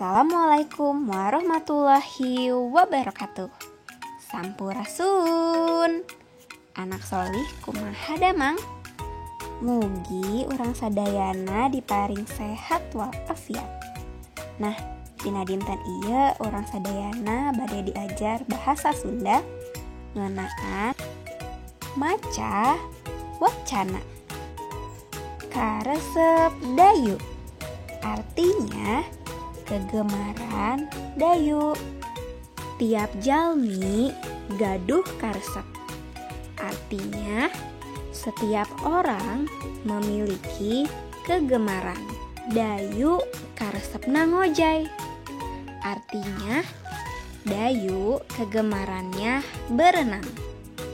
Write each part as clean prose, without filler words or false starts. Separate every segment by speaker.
Speaker 1: Assalamualaikum warahmatullahi wabarakatuh. Sampurasun. Anak solih kumaha damang? Mugi urang sadayana diparing sehat walafiat. Nah, dina dinten ieu urang sadayana bade diajar bahasa Sunda ngeunaan maca wacana. Karesep Dayu artinya kegemaran Dayu. Tiap jalmi gaduh karesep artinya setiap orang memiliki kegemaran. Dayu karesepna ngojay artinya Dayu kegemarannya berenang.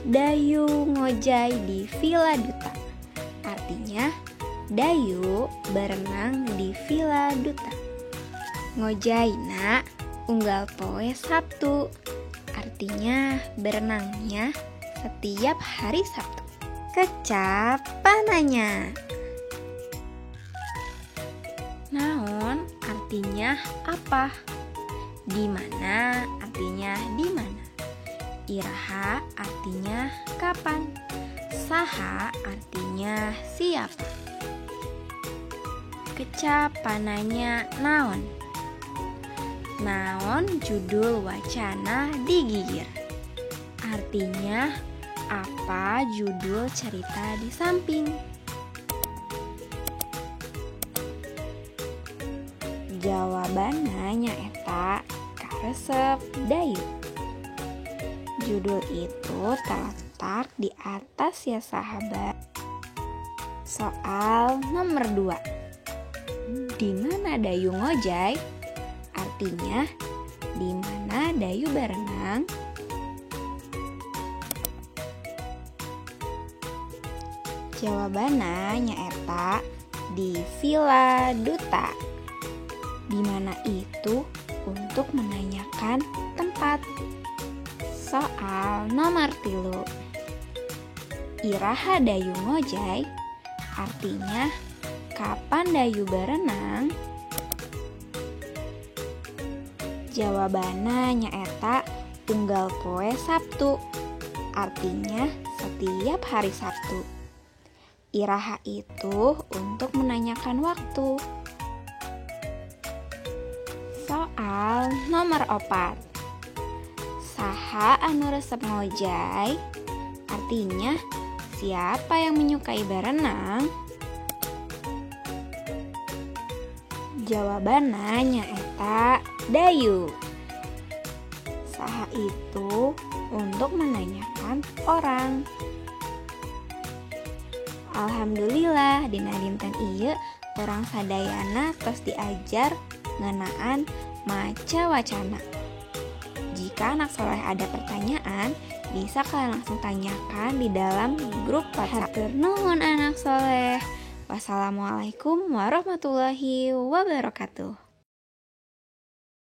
Speaker 1: Dayu ngojay di Villa Duta artinya Dayu berenang di Villa Duta. Ngojayna unggal poe Sabtu artinya berenangnya setiap hari Sabtu. Kecap pananya. Naon artinya apa? Di mana artinya di mana. Iraha artinya kapan. Saha artinya siapa. Kecap pananya naon. Naon judul wacana digigir artinya apa judul cerita di samping. Jawabanna nyaeta karesep Dayu. Judul itu terletak di atas ya sahabat. Soal nomor 2. Di mana Dayu ngojay? Artinya di mana Dayu berenang? Jawabanna nyaeta di Villa Duta. Di mana itu untuk menanyakan tempat. Soal nomor 3. Iraha Dayu ngojay? Artinya kapan Dayu berenang? Jawabanna nyaeta unggal poe Sabtu. Artinya setiap hari Sabtu. Iraha itu untuk menanyakan waktu. Soal nomor 4. Saha anu resep ngojay? Artinya siapa yang menyukai berenang? Jawabanna nyaeta Dayu. Saha itu untuk menanyakan orang. Alhamdulillah dina dinten ieu urang sadayana tos diajar ngeunaan maca wacana. Jika anak soleh ada pertanyaan, bisa kalian langsung tanyakan di dalam grup WhatsApp. Hatur nuhun anak soleh. Wassalamualaikum warahmatullahi wabarakatuh.